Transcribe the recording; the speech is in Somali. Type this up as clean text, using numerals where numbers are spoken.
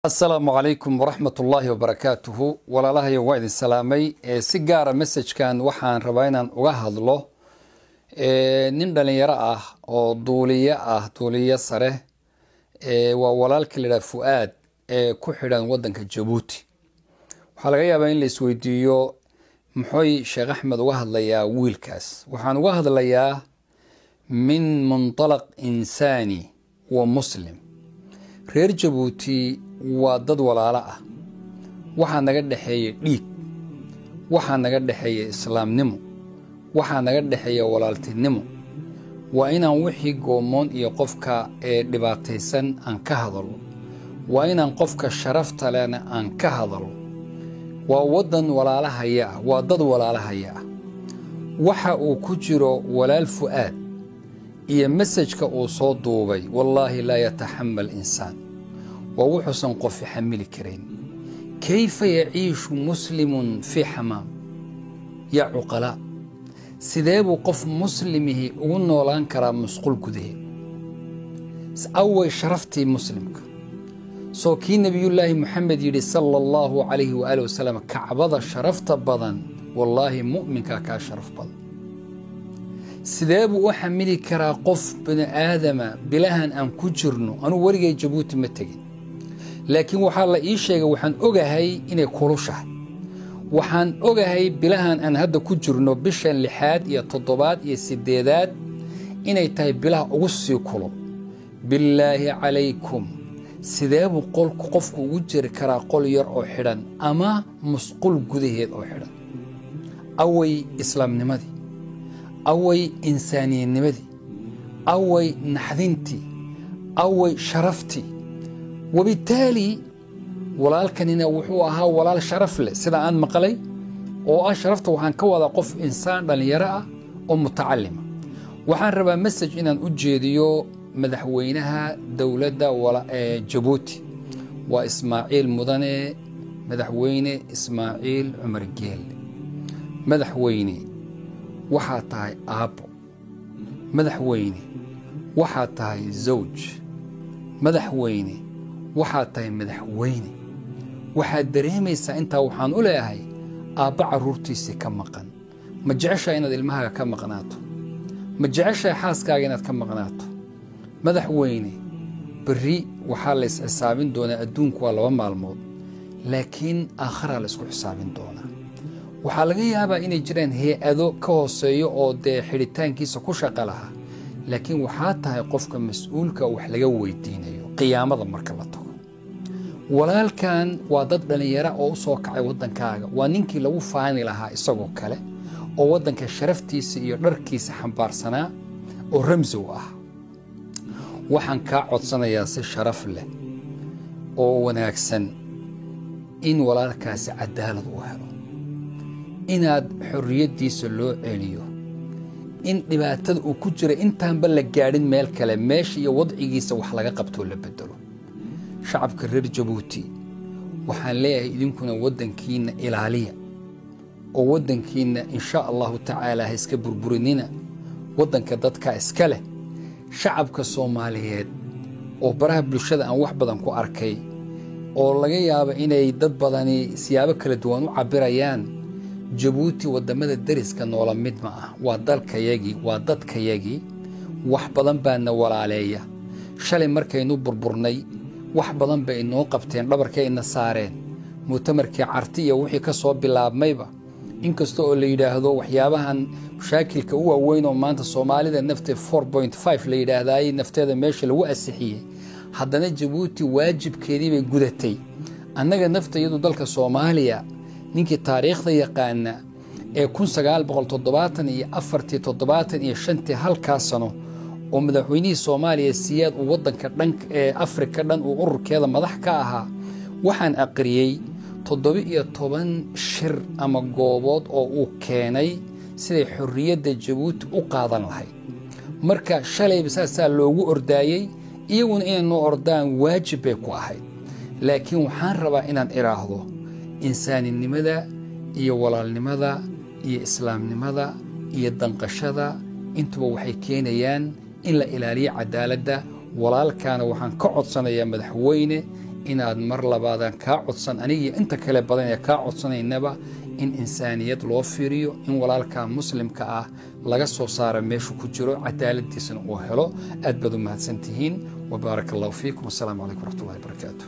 Asalaamu calaykum waraxmat ullaahi wabarakaatuhu. Walaalahayo, waa idin salaamay. Si gaara message-kan waxaan rabaa inaan uga hadlo nin dhalinyaro ah oo duuliye ah, duuliye sare. Waa walaalkii la idhaha Fu-aad ee ku xidhan wadanka Jabuuti. Waxaa laga yaabaa in la isweydiiyo, muxuy Sheekh Axmed uga hadlayaa wiilkaas? Waxaan uga hadlayaa min munطalaq insaani wa muslim. Reer Jabuuti waa dad walaalo ah. Waxaa naga dhexeeya dhiig, waxaa naga dhexeeya islaamnimo, waxaa naga dhexeeya walaaltinimo. Waa inaan wixii goomoon iyo qofka ee dhibaataysan aan ka hadalno, waa inaan qofka sharafta lehna aan ka hadalno. Waa waddan walaalahaya ah, waa dad walaalahaya ah. Waxa uu ku jiro walaal Fu'aad iyo message-ka uu soo duubay, wallaahi laa yataxamal insaan, waa wuxuusan qofi xamili karayn. Kayfa yaciishu muslimun fii xamaam yaa cuqalaa? Sidee buu qof muslimihi ugu noolaan karaa musqul gudaheed? Awey sharaftii muslimka? Soo kii Nebiyullaahi Moxamed yidhi sala Allahu calayhi waaalih wasalam, "Kacbada sharafta badan, wallaahi mu'minkaa kaa sharaf badan." Sidee buu u xamili karaa qof bini aadama bilahan aan ku jirno? Anugu weligay Jabuuti ma tegin, laakiin waxaa la ii sheegay, waxaan ogahay inay kulushahay. Waxaan ogahay bilahan aan hadda ku jirno, bishan lixaad iyo toddobaad iyo sideedaad, inay tahay bilaha ugu sii kulul. Billaahi calaykum, sidee buu qolku qofku ugu jiri karaa qol yar oo xidhan ama musqul gudaheed oo xidhan? Away islaamnimadii? Away insaaniyanimadii? Away naxdintii? Away sharaftii? Wabitaali walaalkanina wuxuu ahaa walaal sharaf leh, sida aan maqlay, oo ah sharafta waxaan ka wadaa qof insaan dhallinyaro ah oo mutacalima. Waxaan rabaa message inaan u jeediyo madaxweynaha dowladda ee Jabuuti, waa Ismaaciil, mudane madaxweyne Ismaaciil Cumar Geelle. Madaxweyne, waxaa tahay aabbo. Madaxweyne, waxaa tahay zawj. Madaxweyne, waxaa tahay madaxweyne. Waxaad dareemaysaa intaa waxaan u leeyahay aabba carruurtiisii ka maqan. Ma jeceshahay inaad ilmahaaga ka maqnaato? Ma jeceshahay xaaskaaga inaad ka maqnaato? Madaxweyne, berri waxaa la isxisaabin doonaa. Adduunku waa 2 maalmood, laakiin aakharaa la isku xisaabin doonaa. Waxaa laga yaabaa inay jiraan hay-ado ka hooseeyo oo dee xidhitaankiisa ku shaqa lahaa, laakiin waxaa tahay qofka mas-uulka wax laga weydiinayo qiyaamada marka la tago. Walaalkan waa dad dhallinyara oo u soo kacay waddankaaga. Waa ninkii lagu faani lahaa isagoo kale oo waddanka sharaftiisa iyo dharkiisa xambaarsanaa oo ramsi u ah. Waxaan kaa codsanayaa si sharaf leh oo wanaagsan in walaalkaasi cadaalad uu helo, inaad xorriyaddiisa loo celiyo, in dhibaatada uu ku jira intaanba la gaadhin meel kale, meesha iyo wadcigiisa wax laga qabtoo la bedelo. Shacabka reer Jabuuti waxaan leeyahay, idinkuna waddankiinna ilaaliya oo waddankiinna insha Allahu tacaala ha iska burburinina. Waddanka dadkaa iska leh. Shacabka Soomaaliyeed oo baraha bulshada aan wax badan ku arkay oo laga yaabo inay dad badani siyaabo kala duwan u cabirayaan, Jabuuti waddamada deriska noola mid ma ah. Waa dalkayagii, waa dadkayagii. Wax badan baana walaaleeya. Shalay markaynu burburnay, wax badan bay inoo qabteen, dhabarkay ina saareen. Mu'tamarkii Carti iyo wixii ka soo bilaabmayba, inkasta oo la yidhaahdo waxyaabahan mashaakilka u waaweyn oo maanta Soomaalida nafteed 4.5 la yidhaahdaay nafteeda meesha lagu asixiyey, haddana Jabuuti waajibkeedii bay gudatay. Annaga nafta iyadu dalka Soomaaliya, ninkii taariikhda yaqaana ee 1974-tii, 75-tii, halkaa sano oo madaxweynihii Soomaaliya Siyaad uu waddanka dhan ee Afrika dhan uu ururkeeda madax ka ahaa, waxaan aqriyey 17 shir ama goobood oo uu keenay siday xorriyadda Jabuuti u qaadan lahayd. Marka shalayba saasaa loogu ordaayey, iyaguna inay noo ordaan waajib bay ku ahayd. Laakiin waxaan rabaa inaan idhaahdo, insaaninimada iyo walaalnimada iyo islaamnimada iyo danqashada intuba waxay keenayaan in la ilaaliyo cadaaladda. Walaalkaana waxaan ka codsanayaa, madaxweyne, Inaad mar labaadan kaa codsan, anigii inta kale badan ee kaa codsanaynaba, in insaaniyad loo fiiriyo, in walaalka muslimka ah laga soo saaro meeshu ku jiro, cadaaladiisana uu helo. Aad baad u mahadsantihiin. Wbaaraka Allahu fiikum. Assalaamu calaykum waraxmatullahi wabarakaatu.